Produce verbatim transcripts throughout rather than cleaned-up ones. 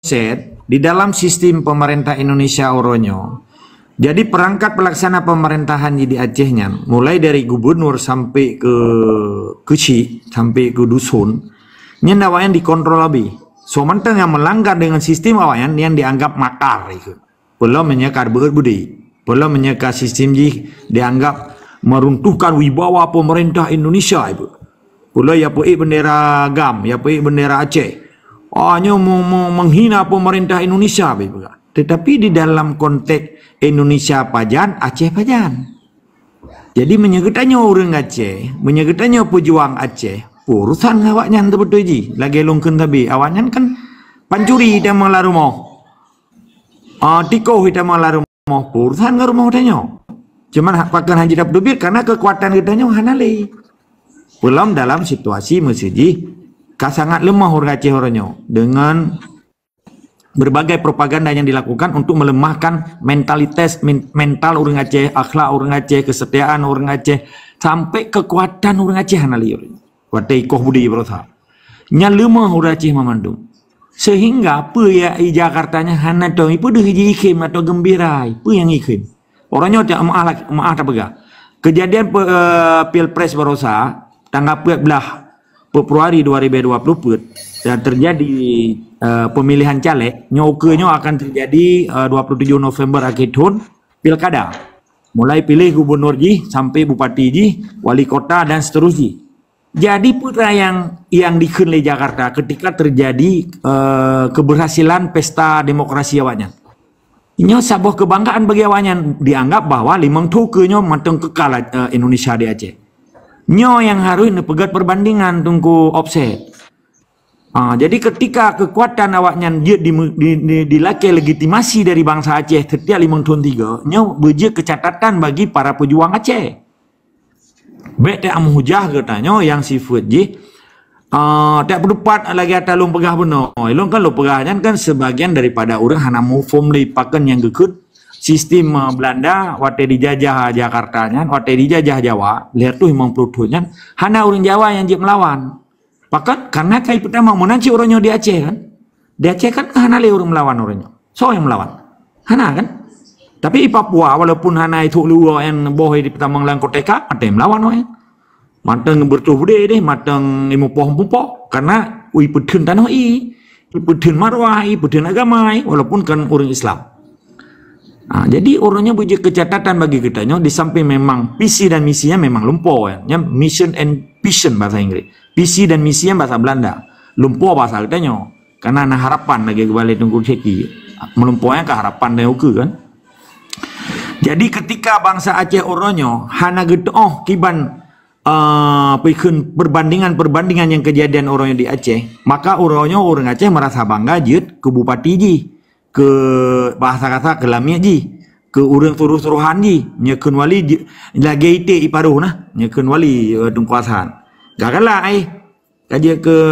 konsep di dalam sistem pemerintah Indonesia uroe nyoe. Jadi perangkat pelaksana pemerintahan di Aceh nyan, mulai dari gubernur sampai ke kecil, sampai ke dusun, nyan awaknyan dikontrol habis. So mantong yang melanggar dengan sistem awaknyan yang dianggap makar itu. Peulom meunyoe ka beuet budi. Peulom meunyoe ka sistem jih dianggap meruntuhkan wibawa pemerintah Indonesia itu. Pula ya peuék bendera GAM, ya peuék bendera Aceh. Ah, nyoe me- me- menghina pemerintah Indonesia, beu peugah. Tetapi di dalam konteks Indonesia pajan, Aceh pajan. Jadi meunyoe geutanyoe ureuëng Aceh, meunyoe geutanyoe pejuang Aceh, urusan awaknyan teubeutôi jih. Lagée lôn kheun tabi, awaknyan kan pancuri tamong lam rumoh. Ah, tikoh tamong lam rumoh, urusan ngon rumoh geutanyoe. Cuman hak pakon hana jiteubiet karena kekuatan geutanyoe hana lé. Peulom dalam situasi meusijih ka sangat lemah ureuëng Aceh uroe nyoe dengan berbagai propaganda yang dilakukan untuk melemahkan mentalitas men- mental ureuëng Aceh, akhlak ureuëng Aceh, kesetiaan ureuëng Aceh, sampai kekuatan ureuëng Aceh hana lé. Watée ikoh budi berusaha. Nya lemah ureuëng Aceh mamandum. Sehingga peue ya i Jakarta nyan hana tahu ipeudeuh ji ikheun atau gembira, peue nyang ikheun. Orang nyoe tak maaf lagi, maaf tak peugah. Kejadian pe, uh, Pilpres barosa tanggal empat belas Februari dua ribu dua puluh empat dan terjadi uh, pemilihan caleg, nyoe ukeue nyoe akan terjadi uh, dua puluh tujuh November akhir tahun, pilkada. Mulai pilih gubernur jih sampai bupati jih, wali kota dan seterusnya. Jadi putra yang yang dikheun lé Jakarta ketika terjadi uh, keberhasilan pesta demokrasi awaknyan. Nyoe saboh kebanggaan bagi awaknyan dianggap bahwa limong thon keunyoe mantong kekal uh, Indonesia di Aceh. Nyoe yang harus neupeugét perbandingan Teungku Offset. Ha, jadi ketika kekuatan awaknyan jeuet di, di, di, dilakée legitimasi dari bangsa Aceh setiap limong thon tiga, nyoe beujeuet keucatatan bagi para pejuang Aceh. Bék teuameuhujah geutanyoe nyang sifeuet jih uh, tak peudupat lagi ata lôn peugah bunoe. Lôn kan lôn peugah nyan kan sebagian daripada ureuëng hana muphom lé pakon nyang geukheun sistem uh, Belanda watée dijajah Jakarta nyan, watée dijajah Jawa, lhèe reutôh limong ploh thon nyan, hana ureuëng Jawa nyang jeuet meulawan. Pakon? Karena kai peutama meunan cit uroe nyoe di Aceh kan. Di Aceh kan hana lé ureuëng meulawan uroe nyoe. Soe nyang meulawan? Hana kan? Tapi di Papua walaupun hana ithok luwa nyang boh di petamong lam koteka, maté meulawan weh. Mantong bertuh budé deh, mantong imupoh-mupoh karena ui peutheun tanoh i, ui peutheun marwah i, peutheun agama i, walaupun kan ureuëng Islam. Ha, jadi ureuëng nyoe beujeuet keucatatan bagi geutanyoe di samping memang visi dan misinya memang lumpoe ya. Nya mission and vision bahasa Inggris. Visi dan misinya bahasa Belanda. Lumpoe bahasa geutanyoe. Karena na harapan lagi keubalai Teungku Syeki. Meulumpoe ka harapan dan ukeue kan. Jadi ketika bangsa Aceh uroe nyoe hana geuteuoh kiban uh, peikheun perbandingan-perbandingan yang kejadian uroe nyoe di Aceh, maka uroe nyoe ureuëng Aceh merasa bangga jeuet keu bupati jih, keu bahasa kasa keu lamiet jih, keu ureuëng suruh-suruhan jih, nyoe kheun wali lagée iték iparoh nah, nyoe kheun wali uh, Teungku Hasan. Galak-galak ai. Ka jeuet keu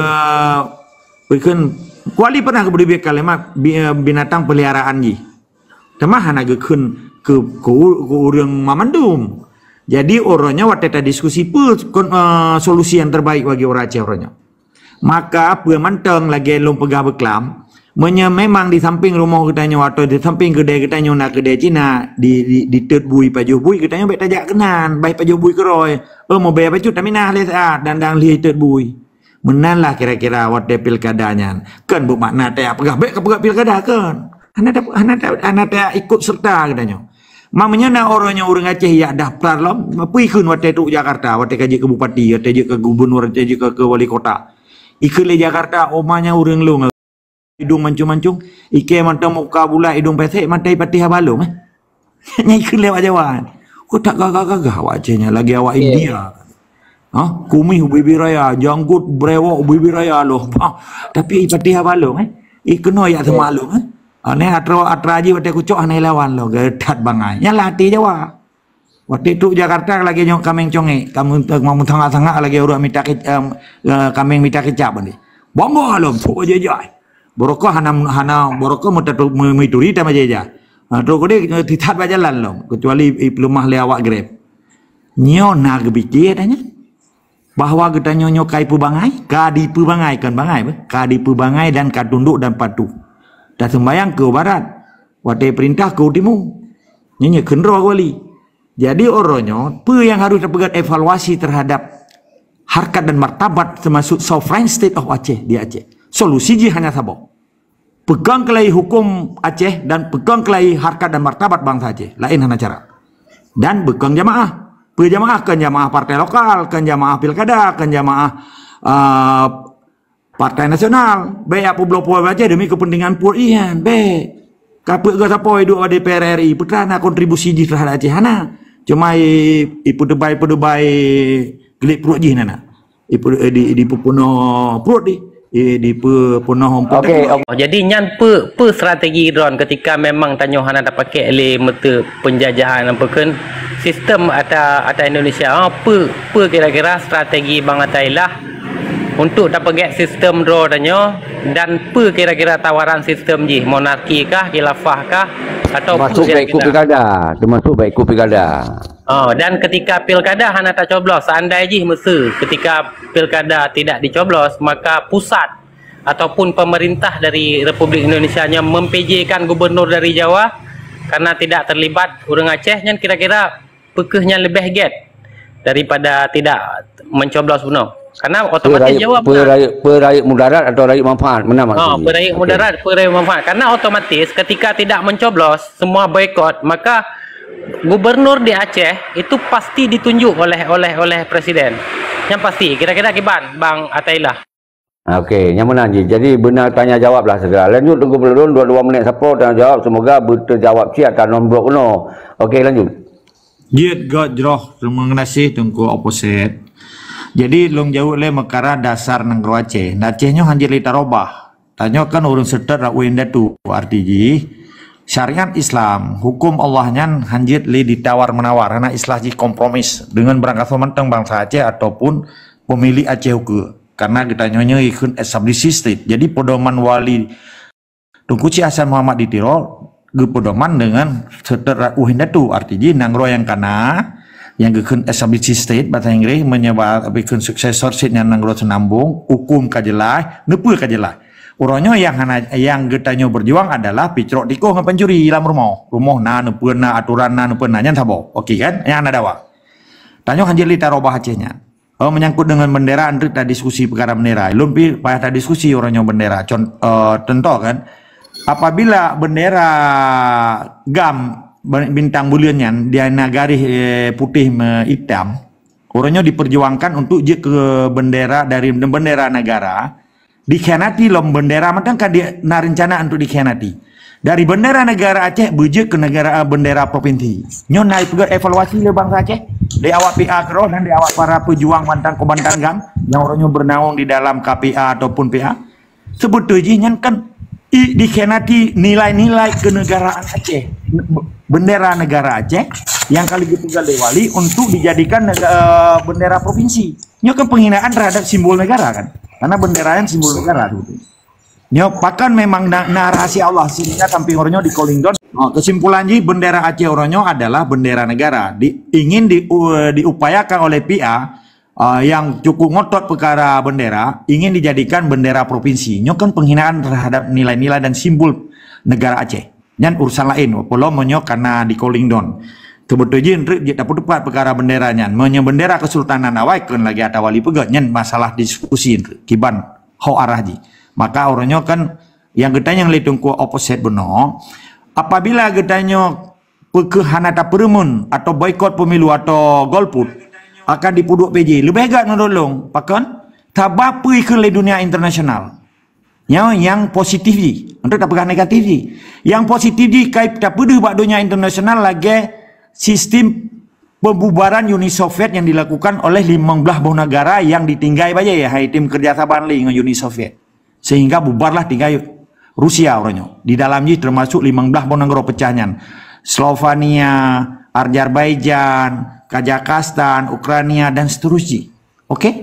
peikheun, keu wali pernah geubri kalimat binatang peliharaan jih. Teuma hana geukheun keu keu ureuëng mamandum. Jadi uroe nyoe watée tadiskusi peue kon uh, solusi yang terbaik bagi ureuëng Aceh uroe nyoe. Maka peue mantong lagée lôn peugah beuklam, meunyoe memang di samping rumoh geutanyoe atau di samping keudée geutanyoe na keudée Cina di di, di teut bui pajoh bui geutanyoe bék tajak keunan, baih pajoh bui keurôi. Oh meubai bacut taminah lé saat dan dang lheueh teut bui. Meunan lah kira-kira watée pilkada nyan. Kan beumakna tajak peugah bék ka peugah pilkada kan. Hana tajak hana tajak hana tajak ikut serta geutanyoe. Ma meunyoe na uroe nyoe ureuëng Aceh yak daftar lom, peue kheun watée trok Jakarta, watée ka jeuet keu bupati, watée jeuet keu gubernur, watée jeuet keu, keu wali kota. Ikheun lé Jakarta, oma nyan ureuëng lôn. Idong mancung-mancung, ikée mantong muka bulat idong pesek, maté ipatih haba lom eh. Nyan ikheun lé awak Jawa. Kok tak gagah-gagah awak Aceh nyan lagi awak India. Ha, kumih ubé-ubé raya, janggut brewok ubé-ubé raya loh. Ha, tapi ipatih haba lom eh. Ikeunoe yak seuma lom eh. Ha, neh atra atra jih watée kucok hana ilawan loh, geutat bangai. Nyan lah até Jawa. Watée trok Jakarta lagée nyoe kaméng congék, kaméng tangak-tangak lagée ureuëng mita kecap, kaméng mita kecap ni. Bangga lom trok jai-jai. Barokah hana hana barokah meutaturi tamajai-jai. Ha, trok keudeh tithat bak jalan lom, kecuali ipeuleumah lé awak Grab. Nyoe na geupike tanya. Bahwa geutanyoe nyoe ka ipeubangai, ka dipeubangai kon bangai beh, ka dipeubangai dan ka tundok dan patuh. Dan sembayang keu barat. Watée perintah keu timu. Nyan kheun droe wali. Jadi uroe nyoe, peue nyang harus tapeugét evaluasi terhadap harkat dan martabat termasuk sovereign state of Aceh di Aceh. Solusi jih hanya saboh. Peukong keulai hukum Aceh dan peukong keulai harkat dan martabat bansa Aceh. Laén hana cara. Dan beukong jamaah. Peue jamaah? Kon jamaah partai lokal, kon jamaah pilkada, kon jamaah, uh, partai nasional. Bék jak peubloe-bloe Aceh demi kepentingan pruet ihan. Bék. Ka peuet geuh sapo duek di DPR RI, peue na kontribusi jih terhadap Aceh? Hana. Cuma i, i peudubai-peudubai glik pruet jih na. Ipe-, eh, di, dipeupunoh pruet di, eh, dipeupunoh. Okey, okey. Oh, jadi nyan peue, peue strategi droen ketika memang tanyoe hana tapakék lé meute penjajahan, apa kheun sistem ata, ata Indonesia? Ha, peue, peue kira-kira strategi Bang Atailah untuk tapeugét sistem droe tanyoe dan peue kira-kira tawaran sistem jih, monarki kah, khilafah kah, atau peue kira-kira? Termasuk baik ikut pilkada, termasuk baik ikut pilkada. Oh, dan ketika pilkada hana tacoblos, seandai jih meuseu ketika pilkada tidak dicoblos, maka pusat ataupun pemerintah dari Republik Indonesia yang mem-PJ-kan gubernur dari Jawa karena tidak terlibat ureuëng Aceh, nyan kira-kira peue keuh nyan leubeh gét daripada tidak mencoblos bunoe. Karena otomatis Jawa menang. Peue rayeuk, peue rayeuk mudarat atau rayeuk manfaat? Meunan maksud jih. Oh, peue rayeuk mudarat, peue rayeuk manfaat. Karena otomatis ketika tidak mencoblos, semua boikot, maka gubernur di Aceh itu pasti ditunjuk oleh, oleh, oleh presiden. Yang pasti, kira-kira kiban, Bang Atailah. Okey, nyang meunan jih. Jadi, beuna tanya jawab lah segera. Lanjut, Teungku Peuleuron, dua, dua minit sapo tanya jawab. Semoga beuteurijawab cit ata non brok keunoe. Okey, lanjut. Jeuet gét jroh, terima kasih Teungku Opposite. Jadi, lôn jaweueb lé meukara dasar nanggroe Aceh. Aceh nyoe hanjeuet lé tarobah. Tanyoe kan ureuëng seutôt rot u indatu, arti jih syariat Islam, hukum Allah nyan hanjeuet lé ditawar-menawar, hana istilah jih kompromis deungon barangkasoe mantong bansa Aceh ataupun peumilék Aceh ukeue. Karena geutanyoe nyoe ikheun established state. Jadi, pedoman wali Teungku Syekh Hasan Muhammad di Tiro geupeudoman deungon seutôt rot u indatu, arti jih nanggroe nyang kana, nyang geukheun established state, bahasa Inggris, meunyoe ba-, geukheun successorship nyan nanggroe seunambong, hukum ka jeulaih, neupeue ka jeulaih. Uroe nyoe nyang hana, nyang geutanyoe beujuang adalah picrok tikoh ngon pancuri lam rumoh. Rumoh na, neupeue na, atoran na, neupeue na, nyan saboh. Okey kan? Nyang hana dawa. Tanyoe hanjeuet lé tarobah Aceh nyan. Oh, menyangkut dengan bendera, untuk tadiskusi perkara bendera. Lôn pih payah tadiskusi uroe nyoe bendera. Con-, eh, contoh kan, apabila bendera GAM, bintang buleuen nyan, di na garéh, eh, putéh me-, itam, uroe nyoe diperjuangkan untuk jeuet keu bendera dari bendera negara, dikhianati lom bendera mantong ka di, na rencana untuk dikhianati. Dari bendera negara Aceh beujeuet keu negara, bendera provinsi. Nyoe na ipeugét evaluasi lé bansa Aceh. Di awak P A keudroe dan di awak para pejuang mantong kombatan GAM nyang uroe nyoe bernaung di dalam K P A ataupun P A. Sebetul jih nyan kan i, dikhianati nilai-nilai kenegaraan Aceh. Bendera negara Aceh yang kali geupeugah lé wali untuk dijadikan nega-, bendera provinsi. Nyoe kan penghinaan terhadap simbol negara kan. Karena bendera nyan simbol negara tu. Nyoe pakon memang na, na rahasia Allah sehingga sampai uroe nyoe di Kolingdon. Oh, kesimpulan jih bendera Aceh uroe nyoe adalah bendera negara. Di, ingin di, u-, diupayakan oleh P A, ah, yang cukup ngotot perkara bendera, ingin dijadikan bendera provinsi. Nyoe kan penghinaan terhadap nilai-nilai dan simbol negara Aceh. Nyan urusan laén, walaupun lom meunyoe kana di Kolingdon. Teubeutôi jih, enteuk jeuet tapeutupat peukara bendera nyan. Meunyoe bendera kesultanan awai, kon lagée ata wali peugah, nyan masalah diskusi enteuk. Kiban ho arah jih. Maka uroe nyoe kan nyang geutanyong lé Teungku Opposite bunoe, apabila geutanyoe peu kheueh hana tapeureumeun atau boikot pemilu atau golput, akan dipeuduek P J. Leubeh gét meunurot lôn, pakon? Sabab peue ikheun lé dunia internasional. Nyoe nyang positif jih, enteuk tapeugah negatif jih. Nyang positif jih kai tapeudeuh bak donya internasional lagée sistem pembubaran Uni Soviet yang dilakukan oleh limong blaih boh negara yang ditinggai bajée, hai tem keureuja saban lé ngon Uni Soviet. Sehingga bubarlah tinggai Rusia uroe nyoe. Di dalam jih termasuk limong blaih boh nanggroe peucah nyan. Slovenia, Azerbaijan, Kazakhstan, Ukraina, dan seterusnya. Okey?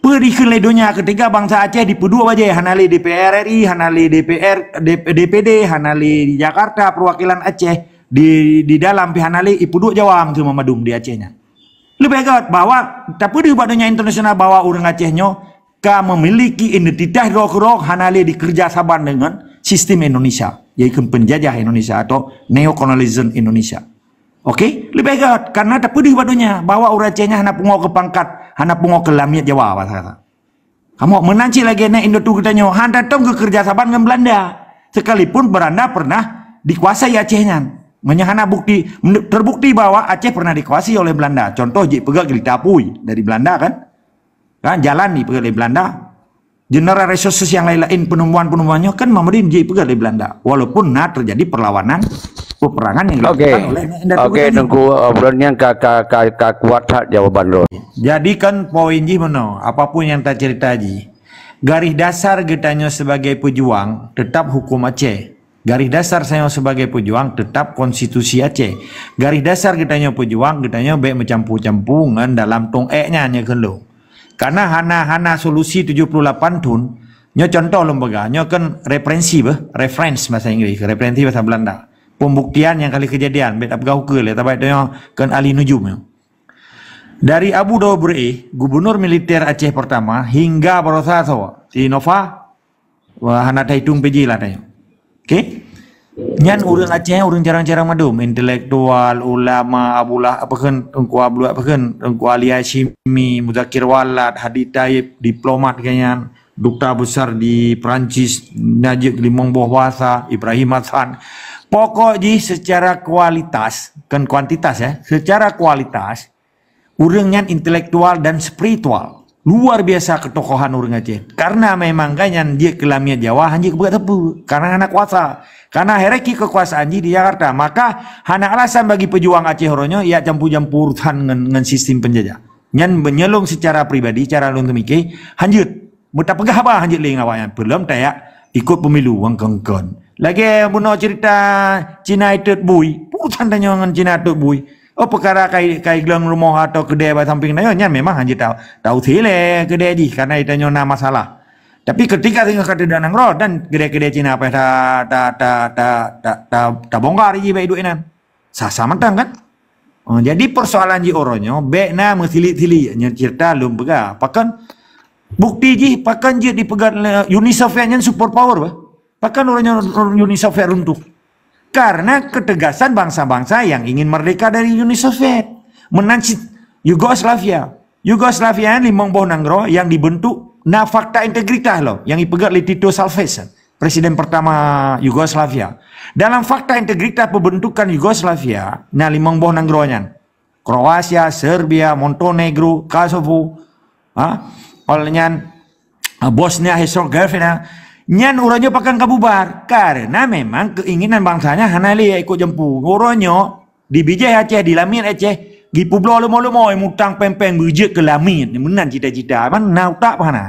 Peue dikheun lé donya keutika bansa Aceh dipeuduek bajée, hana lé D P R R I, hana lé D P R, D-, D P D, hana lé di Jakarta perwakilan Aceh, di, di dalam pih hana lé, ipeuduek Jawa meuteumé madum di Aceh nyan. Leubeh gét bahwa tapeudeuh bak donya internasional bahwa ureuëng Aceh nyoe ka memiliki identitas roh-roh hana lé dikeureuja saban deungon sistem Indonesia, yaitu penjajah Indonesia atau neokolonialisme Indonesia. Oke, leubeh gét karena tapeudeuh bak donya bahwa ureuëng Aceh nyan hana pungo keu pangkat, hana pungo keu lamiet Jawa bahasa kata. Kamoe meunan cit lagée nyan Indo tu geutanyoe hana tom geukeureuja saban ngon Belanda. Sekalipun Belanda pernah dikuasai Aceh nyan. Meunyoe hana bukti, terbukti bahwa Aceh pernah dikuasai oleh Belanda. Contoh jih peugah gelita apui dari Belanda kan? Kan jalan dipeugah oleh Belanda. General resources yang lain-lain, penemuan-penemuannya kan Mamadin jih peugah oleh Belanda. Walaupun na terjadi perlawanan, peperangan yang dilakukan oleh Indo tu geutanyoe. Oke, Teungku, obrolan nyan ka, ka, ka, ka kuat that jawaban droe. Jadi kan poin jih meunoe, apapun yang tacerita jih, garis dasar geutanyoe sebagai pejuang tetap hukum Aceh. Garis dasar tanyoe sebagai pejuang tetap konstitusi Aceh. Garis dasar geutanyoe pejuang, geutanyoe bék meucampur-campur ngon dalam tong ék nyan nyoe keuh lôn. Karena hana, hana solusi tujuh puluh lapan thon, nyoe contoh lôn peugah, nyoe kan referensi beh, reference bahasa Inggris, referensi bahasa Belanda. Pembuktian nyang kali kejadian, bék tapeugah ukeue lé, tabai tanyoe kan ahli nujum nyoe. Dari Abu Daud Beureu'eh, gubernur militer Aceh pertama, hingga baroesa soe, si Nova, wah, hana tahitung pih jih lah tanyoe. Oke? Nyan ureuëng Aceh, ureuëng carang-carang mandum, intelektual, ulama, Abdullah apa kan, Teungku Abdullah apa kan, Teungku Ali Hasyimi, Muzakir Walad, Hadi Thaib, diplomat keu nyan, duta besar di Perancis, najek limong boh bahasa, Ibrahim Hasan. Pokok jih secara kualitas, kan kuantitas ya, secara kualitas, ureuëng nyan intelektual dan spiritual. Luar biasa ketokohan ureuëng Aceh. Karena memang kan nyan jeuet keu lamiet Jawa, hana jeuet keu peugah teupeu. Karena hana kuasa. Karena hierarki kekuasaan jih di Jakarta. Maka hana alasan bagi pejuang Aceh uroe nyoe ijak campur-campur urusan ngon, ngon sistem penjajah. Nyan meunyoe lôn secara pribadi, cara lôn teumike, hana jeuet. Meutapeugah haba hana jeuet lé ngon awaknyan. Peulom tajak ikot pemilu, wang kon-kon. Lagée bunoe cerita Cina itot bui. Peue urusan tanyoe ngon Cina itot bui. Oh, peukara kai, kai gleueng rumoh atau keudè bak samping tanyoe, nyan memang hana jeuet ta-, tausé lé keudè jih, karena tanyoe na masalah. Tapi ketika singoh ka teuda nanggroe dan keudè-keudè Cina paih ta, ta, ta, ta, ta, ta, tabongkar jih bak iduek inan. Sah-sah mantong kan? Oh, jadi persoalan jih uroe nyoe, bék na meusilik-silik, nyan cerita lôn peugah. Pakon bukti jih, pakon jeuet dipeugah lé Uni Soviet nyan super power bah. Pakon uroe nyoe Uni Soviet runtuh? Karena ketegasan bangsa-bangsa yang ingin merdeka dari Uni Soviet. Meunan cit Yugoslavia. Yugoslavia nyan limong boh nanggroe yang dibentuk na fakta integritas loh, yang ipeugah lé Tito Salvesen, presiden pertama Yugoslavia. Dalam fakta integritas pembentukan Yugoslavia, na limong boh nanggroe nyan. Kroasia, Serbia, Montenegro, Kosovo, ha? Oleh nyan, ah, Bosnia Herzegovina, nyan uroe nyoe pakon ka bubar. Karena memang keinginan bangsanya hana lé ikot jampu. Uroe nyoe, di bijéh Aceh, di lamiet Aceh, jipeubloe leumo-leumo, mutang péng-péng beujeuet keu lamiet. Meunan cita-cita. Man na utak apa hana?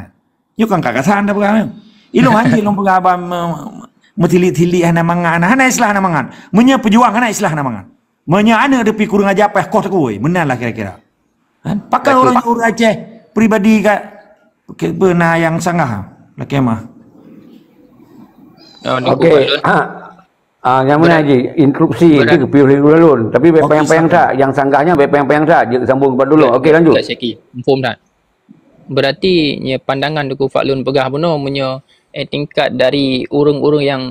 Nyoe kan kagasan dah peugah. Ilong hanjeuet lôn peugah haba me-, me-, meusilik-silik hana mangat, hana, hana islah hana mangat. Meunyoe peujuang hana islah hana mangat. Meunyoe aneuk teupeu kureueng aja paih koh teukui, meunan lah kira-kira. Kan? Pakon ureuëng, ureuëng Aceh pribadi ka, ke, beuna nyang sanggah. Lakée mah. Oh, ni Oke. bukan lôn. Ha. Ah, nyang mana Berat. Haji? Instruksi Berat. Itu kepiôh lé ulôn. Tapi bék Oke, payang-payang silakan. That. Yang sanggahnya bék payang-payang that. Dia sambung kepada dulu. Oke, lanjut. Cek Syeki. Muphom that. Berarti nya pandangan Teungku Fadlun peugah bunoe meunyoe, eh, tingkat dari ureuëng-ureuëng yang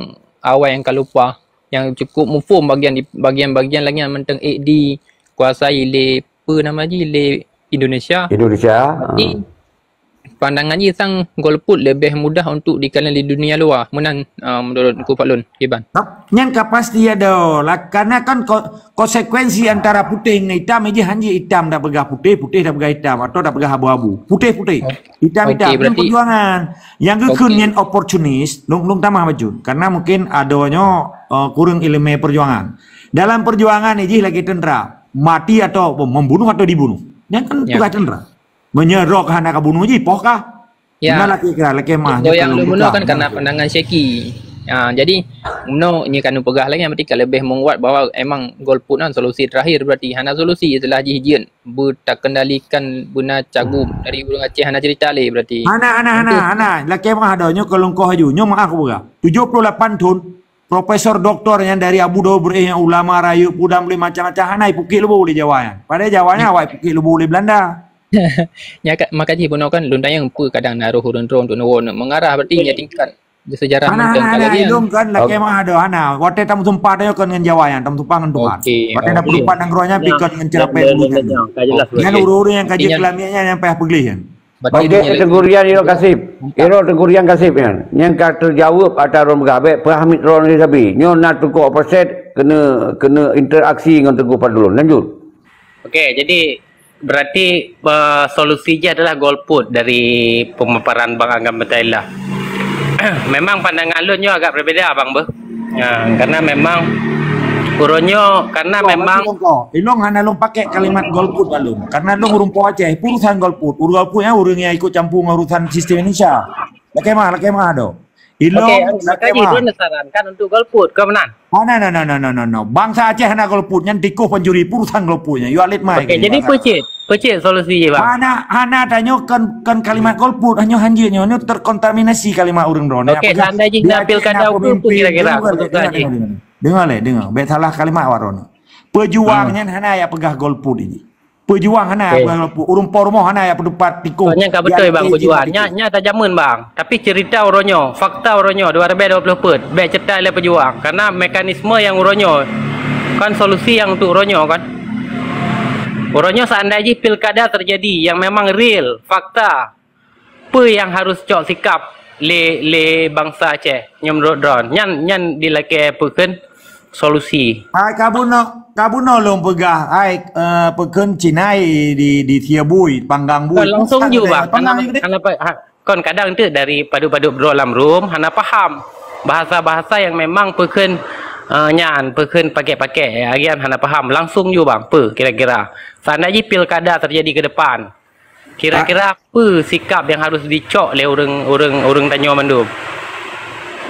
awai nyang ka lupa, yang cukup muphom bagian di, bagian-bagian lagée nyan mantong ék dikuasai lé, peue nama jih, lé Indonesia. Indonesia. Berarti, ah. Pandangan jih sang golput leubeh mudah untuk dikalon di dunia luwa. Meunan, ah, menurut Teungku Fadlun, Kiban. Nyan ka pasti ada lah, karena kan ko-, konsekuensi antara putéh ngon itam, jih hanjeuet itam dak peugah putéh, putéh dak peugah itam, atau dak peugah abu-abu. Putéh-putéh. Oh. Itam-itam. Oke, berarti perjuangan. Yang geukheun nyan oportunis, lôn, lôn tamah bacut. Karena mungkin adoe nyoe, eh, kureueng ileumé perjuangan. Dalam perjuangan ni jih lagée tentara. Mati atau membunuh atau dibunuh. Nyan kan tugas tentara. Meunyoe droe ka hana ka bunuh jih, poh kah? Ya. Meunan lakée kira, lakée mah, goyang lôn bunoe kan karena pandangan Syeki. Ha, jadi, bunoe nyoe kan peugah lagée nyan, berarti ka leubeh menguat bahwa emang golput nyan solusi terakhir, berarti hana solusi setelah jih jeuet beutakendalikan beuna cagup dari ureuëng Aceh, hana cerita lé berarti. Hana, hana, hana, hana. Lakée mah ada, nyoe ka lôn koh aju. Nyoe maaf kupeugah. Tujoh puluh lapan thon, profesor doktor nyang dari Abu Dhabi, nyang ulama rayeuk, peue dan macam-macam, hana ipukik lubô lé Jawa nyan. Padahai Jawa nyan awai pukik lubô lé Belanda. Nya ka, maka jih bunoe kan lôn tanyong peue kadang naroh ureuëng droe untuk neuwoe, mengarah berarti nya tingkat Di sejarah hana, mantong hana, hana, lagi, ya. Ilong kan laki mah ada, hana. Watèe tamu tumpah dia kan ngon Jawa yang, tamu tumpah ngon Tuhan. Okey, okey. Watèe nak berdebat nang rohnya, pi kan ngon cara payah dulu kan. Nyan ureueng-ureueng yang kaji kelaminya yang payah peugléh kan. Okey, Teungku Rian Iro Kasib. Iro Teungku Rian Kasib nyan. Nyang ka teujaweueb ata droen peugah, bèk peuhami droen lé sabe. Nyoe na Teungku Opset kena, kena interaksi ngon Teungku Fadlun. Lanjut. Okey, jadi berarti, eh, solusi jih adalah golput dari pemaparan Bang Agam Betaila. Memang pandangan lôn nyoe agak berbeda, Bang, beuh. Ya, karena memang uroe nyoe, karena memang ilong hana lôn pakai kalimat golput, Bang, lôn. Karena lôn ureueng Po Aceh, urusan golput. Ureueng golput nyan ureueng yang ikut campur ngon urusan sistem Indonesia. Lakèe meu'ah, lakèe meu'ah, do. Ilong, okey, lakèe meu'ah. Lôn sarankan untuk golput, keu meunan. Oh, no, no, no. Bangsa Aceh hana golput, nyan tikoh pancuri, urusan golput nyan. You are late, mai. Okey, jadi peucit, peucit solusi jih, Bang. Hana, hana tanyoe kon, kon kalimat golput, hanya hanjeuet nyoe, nyoe terkontaminasi kalimat ureueng droen. Okey, seandai jih na pilkada, pemimpin, kira-kira, dengar, dengar, dengar. Dengar lé, dengar. Bèk salah kalimat awak droen. Pejuang nyan hana jak peugah golput ini. Pejuang hana, okey, golput. Ureueng Po rumoh hana jak peutupat tikoh. Nyan ka beutôi, Bang, pejuang. Nyan, nyan tajameun, Bang. Tapi cerita uroe nyoe, fakta uroe nyoe, dua ribèe dua ploh peuet, bèk cerita lé pejuang. Karena mekanisme nyang uroe nyoe, kan solusi nyang untuk uroe nyoe, kan. Uroe nyoe seandai jih pilkada terjadi yang memang real, fakta, peue nyang harus cok sikap lé, lé bangsa Aceh nyoe meunurot droen? Nyan, nyan dilakèe peukheun solusi. Hai, ka bunoe, ka bunoe lôn peugah, hai, eh, peukheun Cina di, di Thiebui, Panggang Bui. Kon langsung ju, Bang. Hana, hana pa-, ha, kon kadang tu dari padub-padub droe lam room, hana paham bahasa-bahasa yang memang peukheun, eh, nyan, peukheun pakèk-pakèk, eh, agian hana paham. Langsung ju, Bang, peue kira-kira? Seandai jih pilkada terjadi ke depan, kira-kira peue sikap nyang harus dicok lé ureueng, ureueng, ureueng tanyoe mandum?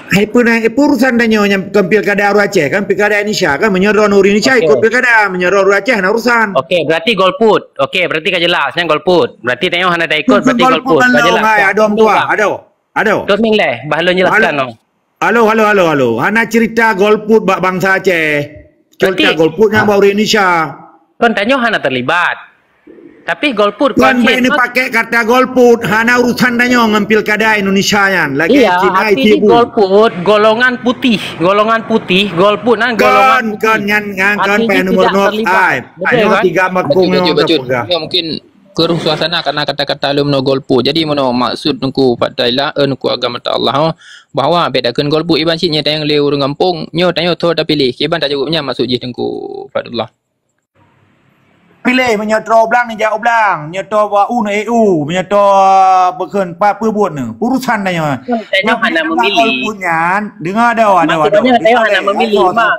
Hai, peue na, eh, peue urusan tanyoe nyan, kon pilkada ureueng Aceh, kan pilkada Indonesia, kan meunyoe droen ureueng Indonesia ikut pilkada, meunyoe droen ureueng Aceh hana urusan. Okey, berarti golput. Okey, berarti ka jelas nyan golput. Berarti tanyoe hana taikut, berarti golput. Ka jelas. Hai, adoe meutuah, adoe, adoe. Terus ming lé, bah lôn jelaskan, oh. Halo, halo, halo, halo. Hana cerita golput bak bangsa Aceh. Cerita golput nyan bak ureueng Indonesia. Kon tanyoe hana terlibat. Tapi golput kon bèk neupakèk kata golput, hana urusan tanyoe ngon pilkada Indonesia nyan. Lagèe Cina, arti jih golput, golongan putih, golongan putih, golput nyan golongan putih. Kon, kon, nyan, nyan, kon, arti jih tidak terlibat. Betul, kan? Nyoe mungkin keruh suasana karena kata-kata lôn meunoe golput. Jadi meunoe maksud Teungku Fadlillah, eh, Teungku Agam Betaila, bahwa bèk takheun golput, iban cit nyoe tanyong lé ureueng gampông, nyoe tanyoe tho tapiléh. Kiban tajaweueb nyan maksud jih Teungku Fadlillah. Piléh, meunyoe troe blang, neujak u blang. Meunyoe troe bak u, neuék u. Meunyoe troe, eh, bukon pat peue buet nyoe. Urusan tanyoe. Tanyoe hana memilih. Golput nyan, deungö, adoe, adoe, adoe. Maksudnya tanyoe hana memilih, mak.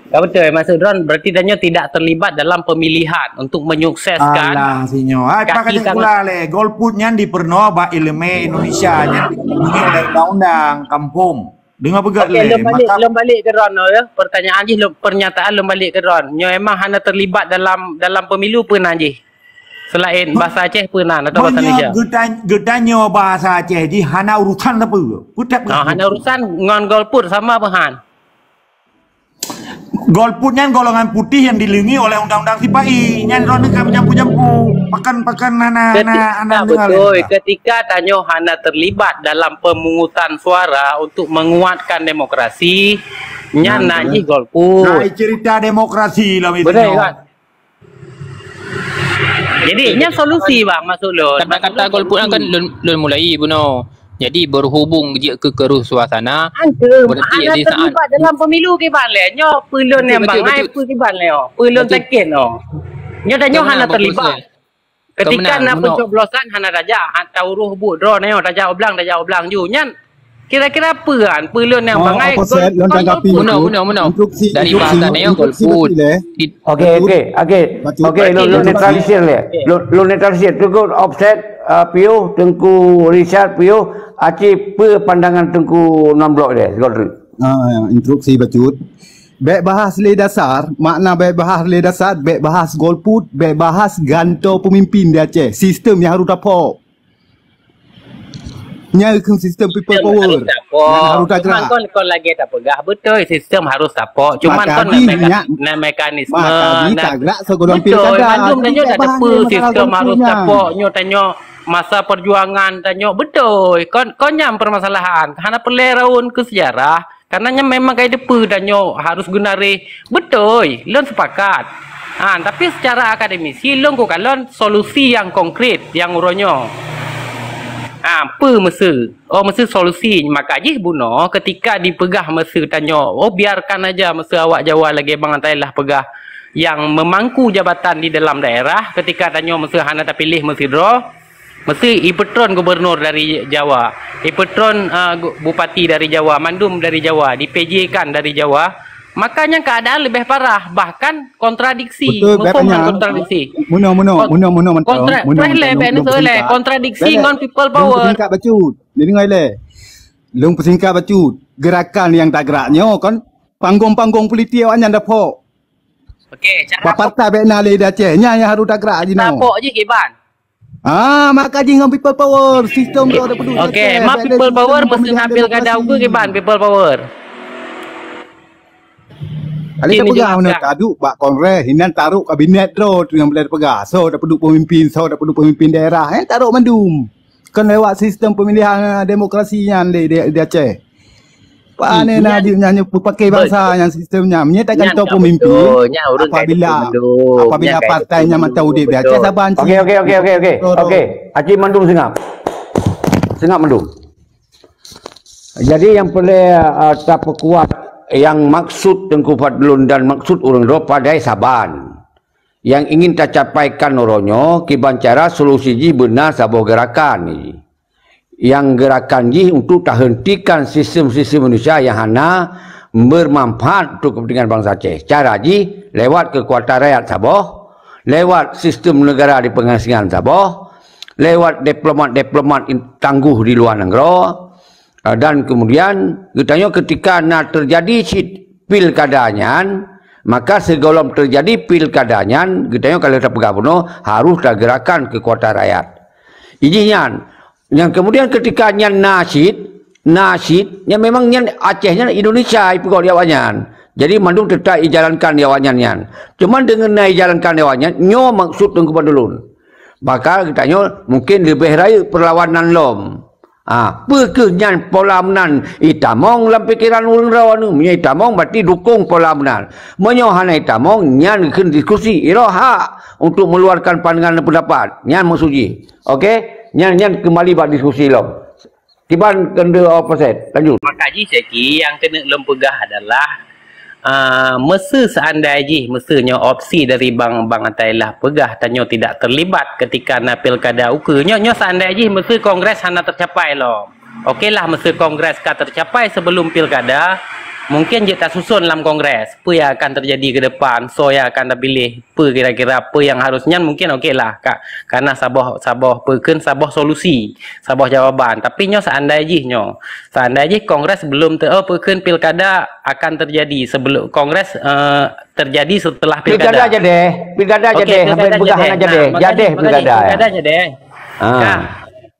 Ka beutôi, maksud droen berarti tanyoe tidak terlibat dalam pemilihan untuk menyukseskan. Alah, sinyoe. Hai, pakai tangan. Kula lé, golput nyan dipeurunoe bak ileumèe Indonesia nyan dilindungi oleh undang-undang kampung. Deungö peugah lé. Okey, lôn balik, lôn balik keu droen, ya. Pertanyaan jih, lôn, pernyataan lôn balik keu droen. Nyoe emang hana terlibat dalam, dalam pemilu peue nan jih? Selain bahasa Aceh peue nan atau bahasa Indonesia? Geutan-, geutanyoe bahasa Aceh jih hana urusan sapeue. Peue that? Ah, hana urusan ngon golput sama peue han? Golput nyan golongan putih yang dilindungi oleh undang-undang sipai. Nyan droeneuh ka meujampu-jampu. Pakan-pakan hana, hana, hana deungö lé. Betul, ketika tanyoe hana terlibat dalam pemungutan suara untuk menguatkan demokrasi, nyan nan jih golput. Nah, cerita demokrasi lah. Betul, kan? Jadi, nyan solusi, bang, maksud lôn. Kata-kata golput kan lôn, lôn mulai bunoe. Jadi, berhubung jeuet keu keruh suasana, berarti hana terlibat dalam pemilu kiban lé. Nyoe peue lôn nyang bangai, peue kiban lé, oh. Peue lôn taken, oh. Nyoe tanyoe hana terlibat. Ketika na pencoblosan hana tajak, ha, tauroh buet droe nyoe, tajak u blang, tajak u blang ju. Nyan kira-kira peue kan? Peue lôn nyang bangai? Bunoe, bunoe, bunoe. Dari bahasa tanyoe golput. Okey, okey, okey. Okey, lôn, lôn netralisir lé. Lôn, lôn netralisir. Teungku Opset, uh, piôh, Teungku Richard piôh, aci peue pandangan Teungku Nam Blok lé, sigoe treuk. Ah, instruksi bacut. Bèk bahas lé dasar, makna bèk bahas lé dasar, bèk bahas golput, bèk bahas gantoe peumimpin di Aceh. Sistem nyang harôh tapok. Nyan keuh sistem people power. Harôh tapok. Nyan harôh tajak. Cuman kon, kon lagèe tapeugah beutôi, sistem harôh tapok. Cuman kon na meka-, na mekanisme, na, beutôi, mandum tanyoe dak teupeu sistem harôh tapok. Nyoe tanyoe masa perjuangan tanyoe beutôi. Kon, kon nyan permasalahan. Hana peureulée raun keu sejarah. Karena nyan memang ka jiteupeue tanyoe harus geunaréh. Beutôi, lôn sepakat. Ha, tapi secara akademisi, lôn kukalon solusi nyang konkret nyang uroe nyoe. Ha, peue meuseu? Oh, meuseu solusi. Maka jih bunoe ketika dipeugah meuseu tanyoe, "Oh, biarkan aja meuseu awak Jawa lagée Bang Atailah peugah nyang memangku jabatan di dalam daerah, ketika tanyoe meuseu hana tapiléh meusidroe, meuseu ipeutron gubernur dari Jawa, ipeutron, ah, gu-, bupati dari Jawa, mandum dari Jawa, di-P J-kan dari Jawa, maka nyan keadaan leubeh parah, bahkan kontradiksi, Betul, muphom Bang. Kontradiksi. Meunoe, meunoe, Kon-, meunoe, meunoe mantong. Kontra-, Meunoe, preh lé, mantong. Bèk Lôn neuseuh lé, peutingkat. Kontradiksi Bèk ngon neuseuh. People Lôn Power. Peutingkat bacut. Deungoe lé. Lôn peutingkat bacut. Gerakan nyang tagrak nyoe kon panggong-panggong politik awaknyan dapok. Okey, cara Bak partai bèk na lé di Aceh. Nyan nyang harôh tagrak jinoe. Tapok jih kiban. Ah, maka jih ngon People Power. Sistem tu ada peduli. Okey, Aceh. Ma Bèk lé People sistem Power meuseu pemilihan na pilkada demokrasi. Ukeue kiban People Power. Ali Ini tak peugah jelaskan. Mana taduk bak kongres, hinan tarok kabinet droe tu nyang boleh peugah. So, tak peduk pemimpin, so, tak peduk pemimpin daerah. Eh, tarok mandum. Kan lewat sistem pemilihan, eh, demokrasi nyan di, di, di Aceh. Pane Nyan, na jih nyan peupakai bangsa betul. Nyan sistem nyan. Meunyo tak Nyan gantoe tak pemimpin, betul. Nyan ureueng tak apabila, betul mandum. Apabila Nyan tak partai betul nyan mantong mandum. Udép di Aceh, Betul. saban Okey, cit. Okey, okey, okey, okey. Okey. Haji mandum seungap. Seungap mandum. Jadi nyang peureulée, uh, tapeukuat nyang maksud Teungku Fadlun dan maksud ureueng droe padai saban. Nyang ingin tacapaikan uroe nyoe kiban cara solusi jih beuna saboh geurakan jih. Nyang geurakan jih untuk tahentikan sistem-sistem Indonesia nyang hana bermanfaat untuk kepentingan bangsa Aceh. Cara jih lewat kekuatan rakyat saboh, lewat sistem negara di pengasingan saboh, lewat diplomat-diplomat in-, tangguh di luar nanggroe, ah, dan kemudian geutanyoe ketika na terjadi cit pilkada nyan, maka sigohlom terjadi pilkada nyan, geutanyoe kalau tapeugah bunoe harus tageurakan kekuatan rakyat. Ijih nyan, nyang kemudian ketika nyan na cit, na cit, nyan memang nyan Aceh nyan Indonesia ipeugah di awaknyan. Jadi mandum tetap ijalankan di awaknyan nyan. Cuman deungon na ijalankan di awaknyan, nyoe maksud Teungku Fadlun. Maka geutanyoe mungkin leubeh rayeuk perlawanan lom. Ah, peu kheueh nyan pola meunan itamong lam pikeran ureueng droe nyoe? Meunyoe itamong berarti dukung pola meunan. Meunyoe hana itamong, nyan kheun diskusi. Iroh hak untuk meluarkan pandangan dan pendapat. Nyan maksud jih. Okey? Nyan, nyan kembali bak diskusi lom. Kiban keuneuk opposite. Lanjut. Maka jih Syeki nyang keuneuk lôn peugah adalah, ah, meuseu seandai jih, meuseu nyoe opsi dari Bang, Bang Atailah peugah tanyoe tidak terlibat ketika na pilkada ukeue. Nyoe, nyoe seandai jih meuseu kongres hana tercapai lom. Okeylah, meuseu kongres ka tercapai sebelum pilkada, mungkin jeuet tasuson lam kongres. Peue nyang akan terjadi ke depan, soe nyang akan tapiléh, peue kira-kira peue nyang harus nyan mungkin okeylah, ka, kana saboh, saboh peue kheun, saboh solusi, saboh jawaban. Tapi nyoe seandai jih nyoe, seandai jih kongres belum te-, oh, peue kheun, pilkada akan terjadi sebelum kongres, eh, terjadi setelah pilkada. Pilkada jadeh, pilkada Okey, jadeh, pilkada sampai peugah jadeh. Hana jadeh. Nah, makanya Jadeh sebenarnya pilkada. Pilkada jadeh. Ah. Nah,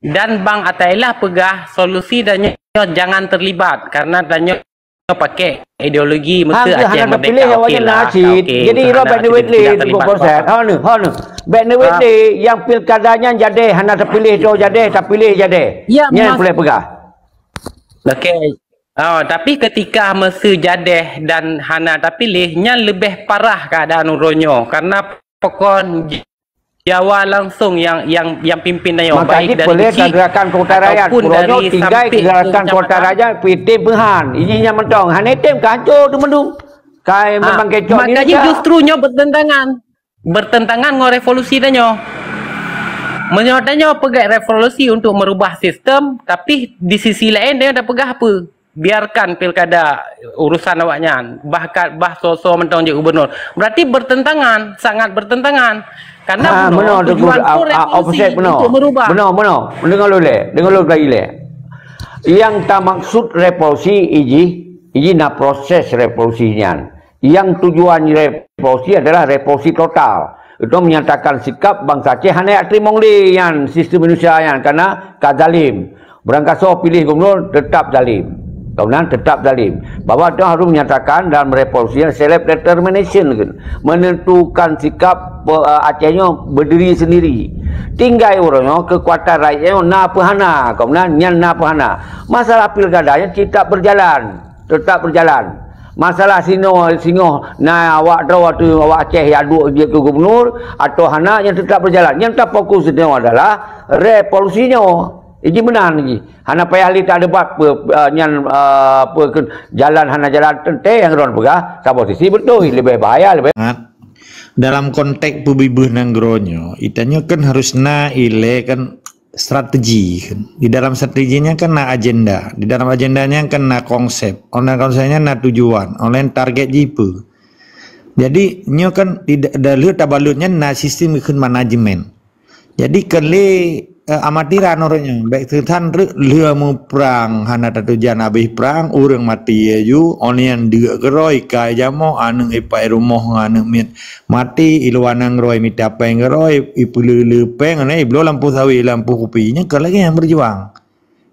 dan Bang Atailah peugah solusi dan nyoe jangan terlibat karena dan nyoe pakai ideologi Ha, meuseu Aceh hana merdeka, terpilih awak okey nyan lah, Nasid. Okey, Jadi, untuk Ira hana bèk neuwit lé, tidak terlibat Teungku Konsep. Ha, ni, ha, ni. Bèk neuwit Ah. lé, nyang pilkada nyan jadeh, hana terpilih tu jadeh, terpilih jadeh. Ya, Nyan mas- boleh peugah. Okey. Oh, tapi ketika meuseu jadeh dan hana terpilih, nyan leubeh parah keadaan uroe nyoe. Karena pokon Jawa langsung yang, yang, yang pimpin nyoe, Maka baik jih dari peureulèe keuchik gerakan kota rakyat. ataupun Uroe nyoe dari tinggai samping gerakan kota keucamatan. Rakyat, peuitem peuhan. Ijih nyang mantong. Hana item ka hancô teumandum. Kai Ha, memang kecok maka jih Indonesia. Justru nyoe bertentangan. Bertentangan ngon revolusi tanyoe. Meunyoe tanyoe peugah revolusi untuk merubah sistem, tapi di sisi laén tanyoe tapeugah apa? Biarkan pilkada urusan awaknyan, bahkan bah soe-soe mantong jeuet gubernur. Berarti bertentangan, sangat bertentangan. Karena Ha, bunoe meunoe, tujuan Teungku, tu a, a, revolusi opposite meunoe. untuk merubah. Meunoe, meunoe. Deungoe lôn lé, deungoe lôn lagèe lé. Nyang tamaksud revolusi ijih, ijih na proses revolusi nyan. Nyang tujuan revolusi adalah revolusi total. Itu menyatakan sikap bangsa Aceh hana jak teurimong lé nyan sistem Indonesia nyan karena ka zalim. Beurangkasoe piléh gubernur tetap zalim. Kamunan tetap zalim. Bahwa tu harus menyatakan dalam revolusi self determination kan, menentukan sikap pe- eh, Aceh nyoe berdiri sendiri. Tinggai uroe nyoe kekuatan rakyat nyoe na peuhana. Kamunan nyan na peuhana. Masalah pilkada nyan tetap berjalan, tetap berjalan. Masalah sinoe singoh na awak droe tu awak Aceh ya duek je ke gubernur atau hana yang tetap berjalan. Yang terfokus itu adalah revolusi nyoe. Iji menang lagi. Hana payah li tak debat pe, uh, nyan uh, pe, ke, jalan hana jalan tenteng yang ron peugah. Saboh sisi betul lebih bahaya lebih. Dalam konteks peubibeuna nanggroe nyoe, itanyoe kan harus na ilée kan strategi kan. Di dalam strateginya kan na agenda. Di dalam agendanya kan na konsep. Online konsepnya na tujuan. Online target jipe. Jadi nyoe kan tidak ada lheueh tabalutnya na sistem kheun manajemen. Jadi kele uh, amatiran orang nyoe baik teutan rek lheueh muprang hana tatujan habéh prang ureuëng mati aju online deuk keroe kai jamoe aneuëk ipai rumoh aneuëk miet mati iluwa nanggroe mita péng keroe ipeulele péng ne iblo lampu sawi lampu kupi nyan ka lagée nyang berjuang.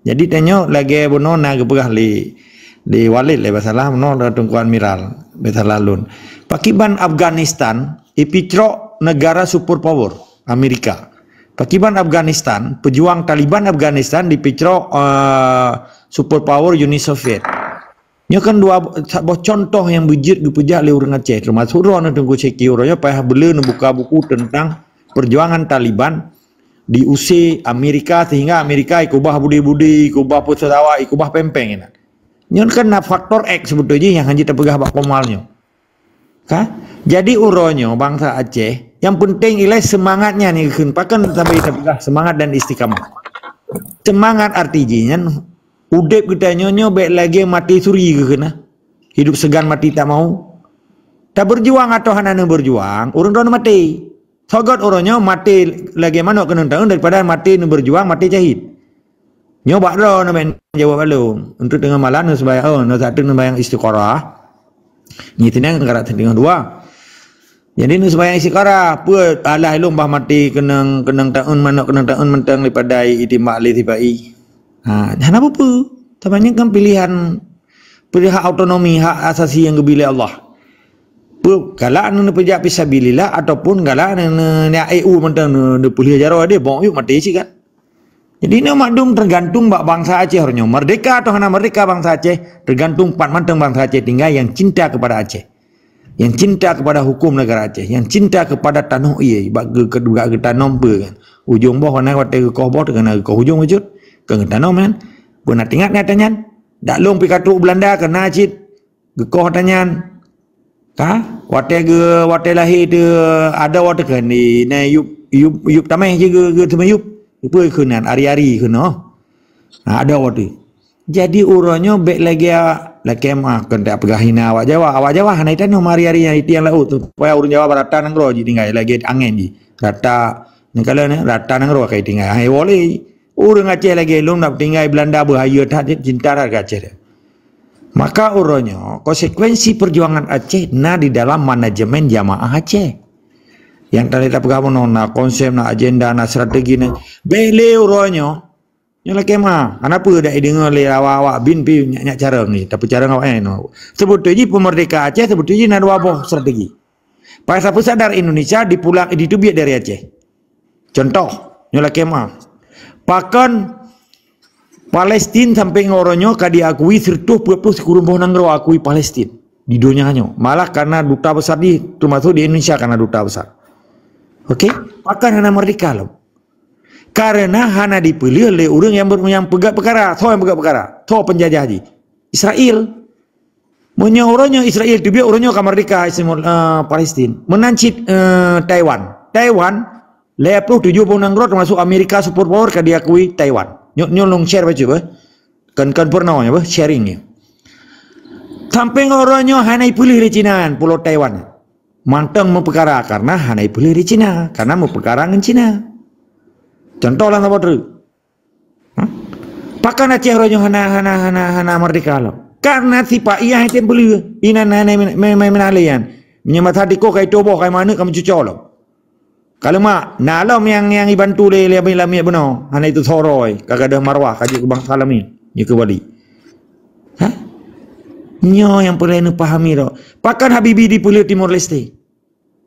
Jadi tanyoe lagée bunoe na geupeugah lé lé Walid lé basalah bunoe Teungku Admiral basalah lôn. Pakiban Afghanistan ipicrok negara superpower Amerika. Pakiban Afghanistan, pejuang Taliban Afghanistan dipicrok uh, superpower Uni Soviet. Nyoe kan dua boh contoh yang beujeuet geupeujak lé ureuëng Aceh termasuk droe Teungku Syeki uroe nyoe payah bele neubuka buku tentang perjuangan Taliban diusir Amerika sehingga Amerika ikubah budi-budi, ikubah pesawat, ikubah pempeng inan. Nyoe kan na faktor X sebetulnya yang hanya terpeugah bak komal nyoe. Ka? Jadi uroe nyoe bangsa Aceh yang penting ilai semangatnya ni kheun pakan sampai terpeugah semangat dan istiqamah. Semangat artinya udeb kita nyoe baik lagi mati suri kheun nah. Hidup segan mati tak mau. Tak berjuang atau hana berjuang, urang dah mati. Sogot uroe nyoe maté lagée manok keunong taun daripada maté neuberjuang maté syahid. Nyoe bak droe neuben jaweueb along. Untuk teungoh malam neuseumayang oh, neusatu neuseumayang istikharah. Nyi teunang karat teungoh dua. Jadi neuseumayang istikharah, peue alah ilong bah maté keunong keunong taun manok keunong taun mantong daripada itimbak lé sipai. Ha, hana peue-peue. Tapi nyan kan pilihan pilihan hak autonomi, hak asasi yang geubri lé Allah. Galak neupeujak fisabilillah ataupun galak neuniat E U mantong neupeulheueh jaroe deh bok yuk maté cit kan. Jadi nyoe makdum tergantung bak bangsa Aceh nyoe merdeka atau hana merdeka bangsa Aceh tergantung pat mantong bangsa Aceh tinggal yang cinta kepada Aceh. Yang cinta kepada hukum negara Aceh, yang cinta kepada tanoh ie bak geu- geu- geutanom peue kan. Ujong boh kana watée geukoh boh teukana geukoh ujong wujud kan geutanom kan. Beuna tingat nyata nyan. Dak lông pih ka trok Belanda kena cit geukoh tanyan. Ka watée ge watée lahé teu ada watée kan di na yup yup yup tameh je ge ge teuma yup. Ipe keunan ari-ari keunoe. Ha, ada watée. Jadi uroe nyoe bék lagée lakée mah keuneuk peugah hina awak Jawa. Awak Jawa hana itanoh mari-ari nyang itiang laôt supaya ureuëng Jawa barata nanggroe ji tinggai lagée angén ji. Rata nyang kala ni rata nanggroe kai tinggai. Hai wole. Ureuëng Aceh lagée lom nak tinggai Belanda bahaya that cinta that ke Aceh. Maka uroe nyoe konsekuensi perjuangan Aceh na di dalam manajemen jamaah Aceh. Yang tadi tak peugah bunoe na konsep, na agenda, na strategi na. Bele uroe nyoe. Nyoe lakée ma, kenapa dak deungoe lé awak-awak bin pi nyak, nyak carong ni, tapi carong awak nyan. Sebetulnya pemerdekaan Aceh sebetulnya na dua boh strategi. Pasal sadar Indonesia dipulang ditubiet dari Aceh. Contoh, nyoe lakée ma. Pakon Palestin sampai ngon uroe nyoe ka diakui seratus dua puluh sikureueng boh nanggroe akui Palestin di donya nyoe. Malah karena duta besar di termasuk di Indonesia karena duta besar. Oke, pakon hana merdeka lom. Karena hana dipeuleueh lé ureuëng yang, ber- yang peugah peukara. Soe yang peugah peukara? Soe penjajah jih? Israel. Meunyoe uroe nyoe Israel teubiet uroe nyoe ka merdeka Israel, uh, Palestin. Meunan cit uh, Taiwan. Taiwan lhèe ploh tujoh boh nanggroe termasuk Amerika superpower ka diakui Taiwan. Nyoe nyoe long share bacut beuh. Kan kan pernah nyoe beuh sharing nyoe. Sampai ngon uroe nyoe hana ipeuleueh lé Cina pulo Taiwan. Mantong meupeukara karena hana ipeuleueh lé Cina, karena meupeukara ngon Cina. Contoh lah saboh treuk. Pakon Aceh uroe nyoe hana hana hana hana merdeka lom? Karena sipak iya hai tem peuleueh. Inan hana main-main lé nyan. Meunyoe masa tikoh kai tuboh kai manuk ka meucuco lom. Kalau mak, na lom nyang nyang ibantu lé lé lamiet bunoe, hana itu soroi, ka gadoh marwah ka jeuet keu bangsa lamiet, jeuet keu wali. Ha? Nyoe nyang peureulée neupahami droe. Pakon Habibie dipeuleueh Timor Leste?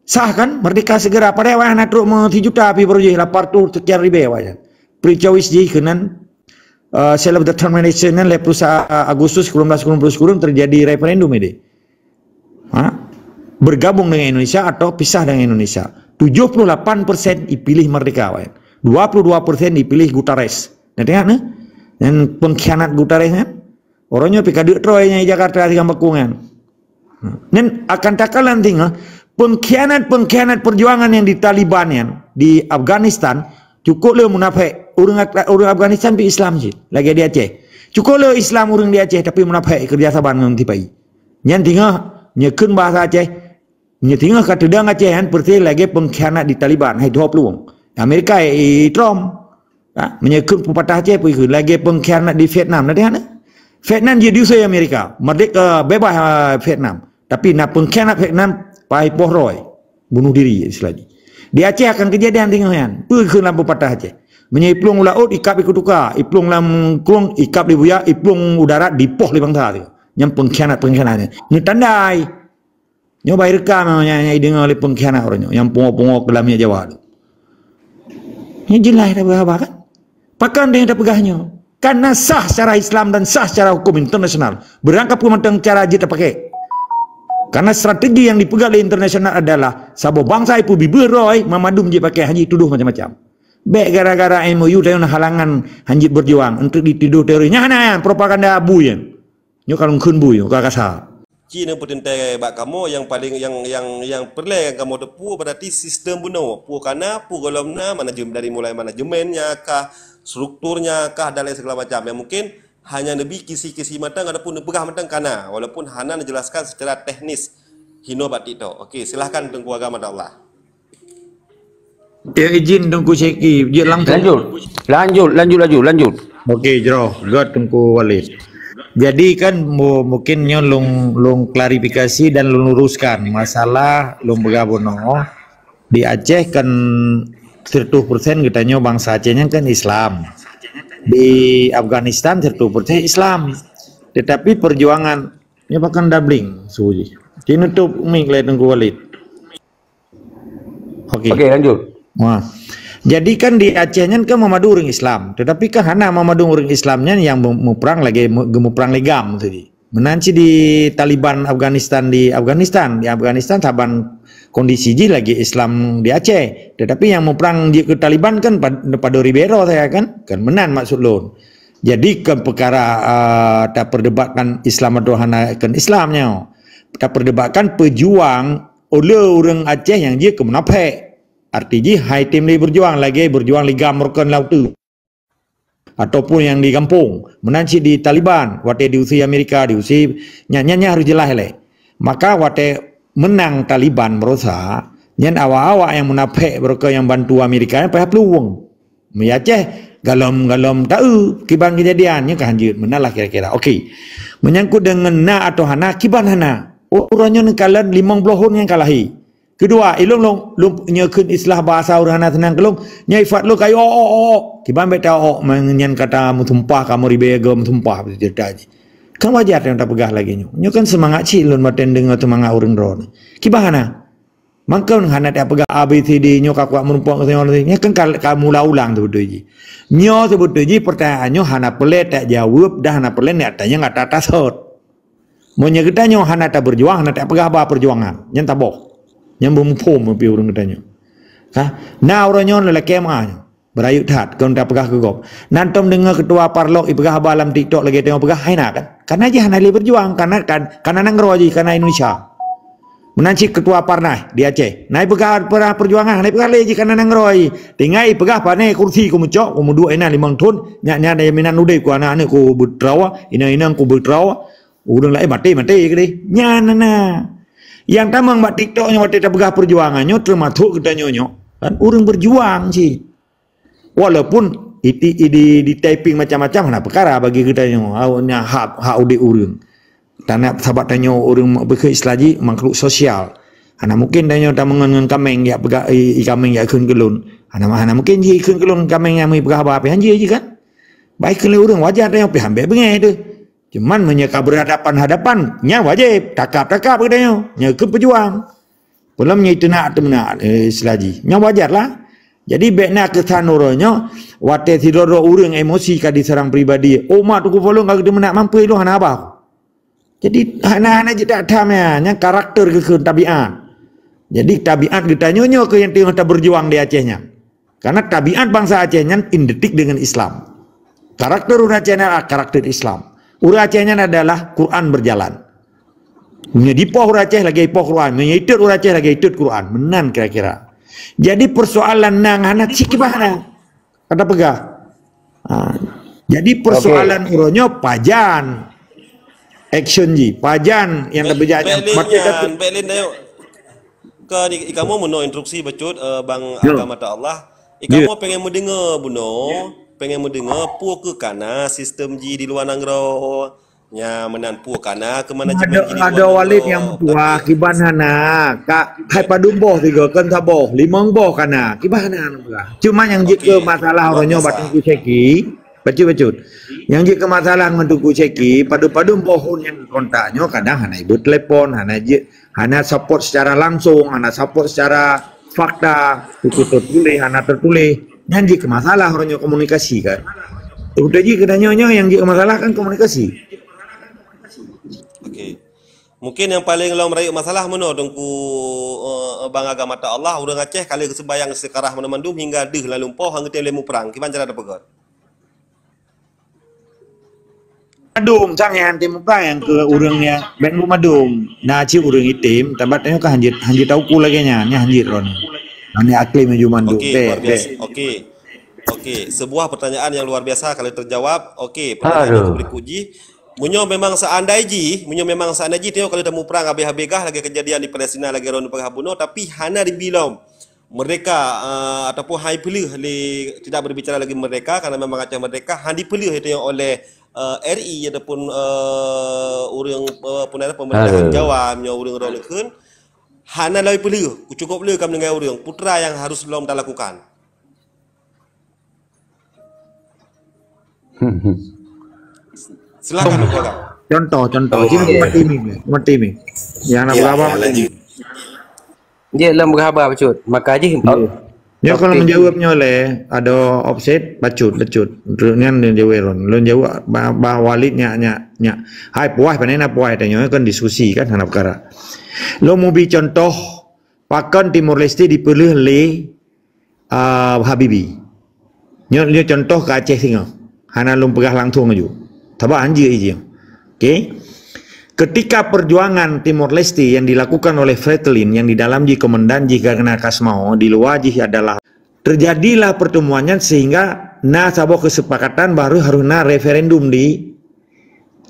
Sah kan? Merdeka segera. Padahai awaknyan hana trok meusijuta pih baroe jih, lapan ratus sekian ribée awaknyan. Pre-choice jih keunan, uh, self determination nan lhée puluh sa-, Agustus sikureueng blaih sikureueng puluh sikureueng teujadi referendum ideh. Ha? Bergabung dengan Indonesia atau pisah dengan Indonesia. Tujuh puluh lapan persen dipilih merdeka awaknyan. Dua puluh dua persen dipilih Guterres. Nah, tengok ni. Yang pengkhianat Guterres kan? Orang nyoe pih ka deuk troi nyang di Jakarta sigoe bakong nyan. Nyan akan takalon singoh pengkhianat-pengkhianat perjuangan yang di Taliban nyan di Afghanistan cukup le munafék. Ureuëng Ak-, ureuëng Afghanistan pih Islam cit lagée di Aceh. Cukup le Islam ureuëng di Aceh tapi munafék kerja saban ngon sipa-i. Nyan singoh nyeukheun bahasa Aceh. Nyoe teungoh ka teudong Aceh nyan persis lagée pengkhianat di Taliban, hai dua plueng. Amerika, eh, Trump. Ha, meunyoe kheun peupatah Aceh pih kheun lagée pengkhianat di Vietnam. Nah, teuh na. Vietnam jih diusé Amerika. Merdeka, bebas, ah, Vietnam. Tapi na pengkhianat Vietnam, pai poh roi. Bunuh diri istilahnya. Di Aceh akan kejadian teungoh nyan. Peue kheun lam peupatah Aceh. Meunyoe iplueng u laôt, ikab ikutuka. Iplueng lam krueng, ikab lé buya. Iplueng u darat, dipoh lé bangsa tu. Nyan pengkhianat-pengkhianat nyan. Nyoe tandai. Nyoe bai reukam nyang, nyang, nyang ideungoe lé pengkhianat uroe nyoe, nyang pungo-pungo keu lamiet Jawa tu. Nyoe jeulaih tapeugah haba kan? Pakon deuh tapeugah nyoe? Karena sah secara Islam dan sah secara hukum internasional. Beurang kapeue mantong cara jeuet tapaké. Karena strategi yang dipeugah lé internasional adalah saboh bangsa ipeubibeuh droe, mamadum jeuet paké, hana jitudoh macam-macam. Bék gara-gara M O U tanyoe na halangan hana jeuet berjuang untuk ditudoh teroris. Nyan hana, propaganda abu nyan. Nyoe ka lôn kheun bui, nyoe ka kasa. Ci nyang peuteuntèe bak kamoe nyang paleng, nyang, nyang, nyang peureulèe kamoe teupeue, berarti sistem bunoe. Peue ka na, peue gohlom na, manajem-, dari mulai manajemennya kah, strukturnya kah, dan lain segala macam. Yang mungkin hanya neubi kisi-kisi mantong ataupun neupeugah mantong ka na, walaupun hana neujelaskan secara teknis hinoe bak TikTok. Okey, silahkan Teungku Agam Amanullah. Ya, izin Teungku Syeki, jeuet langsung. Lanjut. Lanjut, lanjut, lanjut, lanjut. Okey, jroh, göt Teungku Walid. Jadi kan mu-, mungkin nyoe lôn, lôn klarifikasi dan lôn luruskan masalah lôn peugah bunoe. Di Aceh kan seratus persen geutanyoe bangsa Aceh nyan kan Islam. Di Afghanistan seratus persen Islam. Tetapi perjuangan, nyoe bahkan doubling su jih. Ci nutup mic lé Teungku Walid. Okey. Okey, lanjut. Wah. Jadi kan di Aceh nyan kan meumadu ureueng Islam, tetapi kan hana meumadu ureueng Islam nyan nyang meu-, muprang lagèe meu-, geumuprang lé GAM tadi. Meunan cit di Taliban Afghanistan di Afghanistan, di Afghanistan saban kondisi jih lagèe Islam di Aceh, tetapi nyang muprang jeuet keu Taliban kan pad-, padum ribèe droe saja kan? Kan meunan maksud lôn. Jadi kan peukara, ah, tapeudebatkan Islam atau hana kan Islam nyoe. Tapeudebatkan peujuang oleh ureueng Aceh nyang jeuet keu munafék. Arti jih hai tem lé berjuang lagèe berjuang lé GAM rukon lam uteuk. Ataupun nyang di gampông. Meunan cit di Taliban, watèe diusé Amerika, diusé, nyan, nyan, nyan harôh jeulaih lé. Maka watèe meunang Taliban barosa, nyan awak-awak nyang munafék baroe nyang bantu Amerika nyan payah plueng. Meuaséh galom-galom taeu kiban keujadian nyan ka hanjeuet meunan lah kira-kira. Okey. Menyangkut deungon na atau hana, kiban hana. Uroe nyoe neukalon limong ploh thon nyang ka lahé. Keudua, ilôn lôn, lôn nyoe kheun islah bahasa ureueng hana seunang keu lôn, nyoe ifat lôn ka iok-ok-ok. Kiban bèk ta-ok-ok, nyan kata meusumpah, kamoe ribèe goe meusumpah, beutôi ceurita jih. Kan wajar nyang tapeugah lagèe nyoe. Nyoe kan seumangat cit lôn watèe deungoe seumangat ureueng droeneuh. Kiban hana. Mangkon hana tapeugah A B C D nyoe ka kuat meurumpok ngon singoh nyoe kan ka, ka mula ulang seubeutôi jih. Nyoe seubeutôi jih peurtanyaan nyoe hana peureulèe tajaweueb dan hana peureulèe neuk tanyong ata tasot. Meunyoe geutanyoe hana tabeujuang, hana tapeugah haba peujuangan, nyan taboh. Nyan beumuphom pih ureueng geutanyoe. Ka? Na uroe nyoe lelaki M A nyoe. Beurayeuk that, kon tapeugah keu gob. Nan tom deungoe keutua Parlok ipeugah haba lam TikTok lagèe tanyoe peugah, hai na kan? Karena jih hana lé beujuang, karena kan, karena nanggroe jih, karena Indonesia. Meunan cit keutua Parnas di Aceh. Na ipeugah peurang peujuangan, hana ipeugah lé jih karena nanggroe jih. Tinggai ipeugah pané kursi ku meucok, ku meuduek inan limong thon, nyak-nyak dan jaminan udép ku aneuk-aneuk ku beuterawa, inong-inong ku beuterawa. Ureueng laén maté-maté keudeh. Nyan na. Nyang tamong bak TikTok nyoe watèe tapeugah peujuangan nyoe teumasok geutanyoe nyoe. Kan ureueng beujuang cit. Walaupun iti, i, di, di typing macam-macam hana peukara bagi geutanyoe. Hak, hak udép ureueng. Tanyoe sabab tanyoe ureueng beukeue istilah jih makhluk sosial. Hana mungkin tanyoe tameungon ngon kaméng jak peugah, i, i kaméng jak kheun keu lôn. Hana, hana mungkin jih kheun keu lôn kaméng nyang meupeugah haba pih hanjeuet jih kan. Bah ikheun lé ureueng wajar tanyoe pih ambek beungèh teuh. Cuman meunyoe ka berhadapan-hadapan, nyan wajéb takab-takab geutanyoe. Nyoe keuh peujuang. Peulom nyoe teunak teunak, eh, istilah jih. Nyan wajar lah. Jadi bék na keusan uroe nyoe, watée sidroe-droe ureuëng emosi ka diserang pribadi. Oh, mak Teungku Falun ka geuteumenak mampu ilong hana haba. Jadi hana-hana jeuet that tham ya, nyan karakter keuh tabiat. Jadi tabiat geutanyoe nyoe keuh nyang teungoh taberjuang di Aceh nyan. Karena tabiat bangsa Aceh nyan identik dengan Islam. Karakter ureuëng Aceh nyan adalah karakter Islam. Ureuëng Aceh nyan adalah Quran berjalan. Meunyoe dipoh ureuëng Aceh lagée poh Quran, meunyoe itot ureuëng Aceh lagée itot Quran. Meunan kira-kira. Jadi persoalan nang hana cik bah nang. Kata peugah. Ha. Jadi persoalan uroe nyoe pajan action jih, pajan yang lebih jahat. Bek lin nyan, bek lin dayok. Ke di, di kamu meunoe instruksi bacut, eh, bang agama ta Allah. Di kamu pengen mendengar bunoe, pengen mendengar pue ke kana sistem ji di luar nanggroe. Nya meunan pue kana ke manajemen ji di luar nanggroe. Ada Walid yang meutuah, kiban hana. Kak, hai padum boh tiga, kan saboh, limong boh kana. Kiban hana. Cuma yang jeuet ke masalah uroe nyoe bak Teungku Syeki, bacut-bacut. Yang jeuet ke masalah ngon Teungku Syeki, padum-padum boh ureuëng nyang kontak nyoe kadang hana ibu telepon, hana jeuet, hana support secara langsung, hana support secara fakta, buku tertulis, hana tertulis. Yang jeuet ke masalah uroe nyoe komunikasi kan. Udah jeuet ke nyoe-nyoe yang jeuet ke masalah kan komunikasi. Okey. Mungkin yang paling lom rayeuk masalah meunoe Teungku, eh, bang agama ta Allah, ureuëng Aceh ka lheueh geuseumbayang seukarah mandum-mandum hingga deuh lam lumpoh han geutém lé muprang. Kiban cara tapeugah? Madum sang nyang tem muprang nyang keu ureuëng nyang bék madum. Na cit ureuëng item, tabat nyoe ka hanjeuet, hanjeuet tauku lagée nyan, nyan hanjeuet ron. Nyan aklém ju mandum. Okey, luar biasa. Okey. Okey, sebuah pertanyaan yang luar biasa kalau terjawab. Okey, pertanyaan yang berikut jih. Meunyoe memang seandai jih, meunyoe memang seandai jih tengok kalau temu perang habis-habis gah lagi kejadian di Palestina lagi ron peugah bunoe tapi hana dibilom merdeka uh, ataupun hai peuleuh le tidak berbicara lagi merdeka karena memang Aceh merdeka hana dipeuleuh itu yang oleh uh, R I ataupun uh, urang uh, pemerintah Jawa meunyoe urang ron kheun hana loi peuleuh cukup le kam dengan urang putra yang harus lom talakukan. Silakan Abu Bakar. Contoh, contoh. Oh, Jadi yeah. Mati ni, mati ni. Yang nak yeah, berapa yeah, mati ni? Dia dalam berapa bacut? Maka aja. Yeah. Dia kalau menjawab nyoe leh, ada offset, bacut, bacut. Terus ni dia jawab ron. Lon jawab bah, bah Walid nyak nyak nyak. Hai puas panen apa puas tanya kan diskusi kan hana perkara. Lo mubi contoh pakon Timor Leste dipeuleuh lé uh, Habibie. Nyoe nyoe contoh ke Aceh singoh. Hana lôn peugah langsung aju. Sabab hanjeuet ijih. Okey. Ketika perjuangan Timor Leste yang dilakukan oleh Fretilin yang di dalam jih komandan jih Gagna Kasmao di luar jih adalah terjadilah pertemuannya sehingga na saboh kesepakatan baru harus na referendum di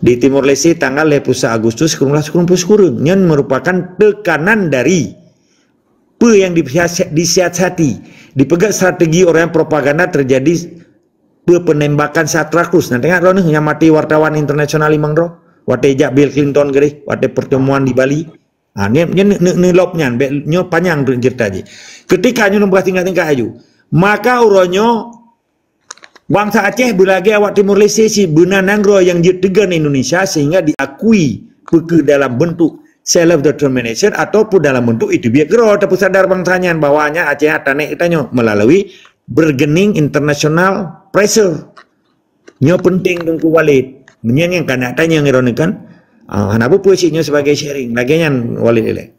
di Timor Leste tanggal lima puluh satu Agustus sekurang sekurang puluh sekurang. Nyan merupakan tekanan dari peue nyang disiasati, dipeugét strategi orang propaganda terjadi peue penembakan Satra Cruz. Nah, tengok droeneuh nyang mati wartawan internasional limong droe. Watée jak Bill Clinton geureh, watée pertemuan di Bali. Ha, nyoe nyoe neulop nyan, bék nyoe panyang tu cerita jih. Ketika nyoe lôn peugah tingkat-tingkat aju, maka uroe nyoe Bangsa Aceh beulagée awak Timor Leste si beuna nanggroe nyang jeuet teugon Indonesia sehingga diakui peue keuh dalam bentuk self determination ataupun dalam bentuk itu biak keudroe tapeusadar bangsa nyan bahwa nyan Aceh tanék geutanyoe melalui bargaining international pressure. Nyoe penting Teungku Walid. Meunyoe nyang kana tanyong ironika, ah, hana peue-peue cit nyoe sebagai sharing. Lagée nyan Walid ilée.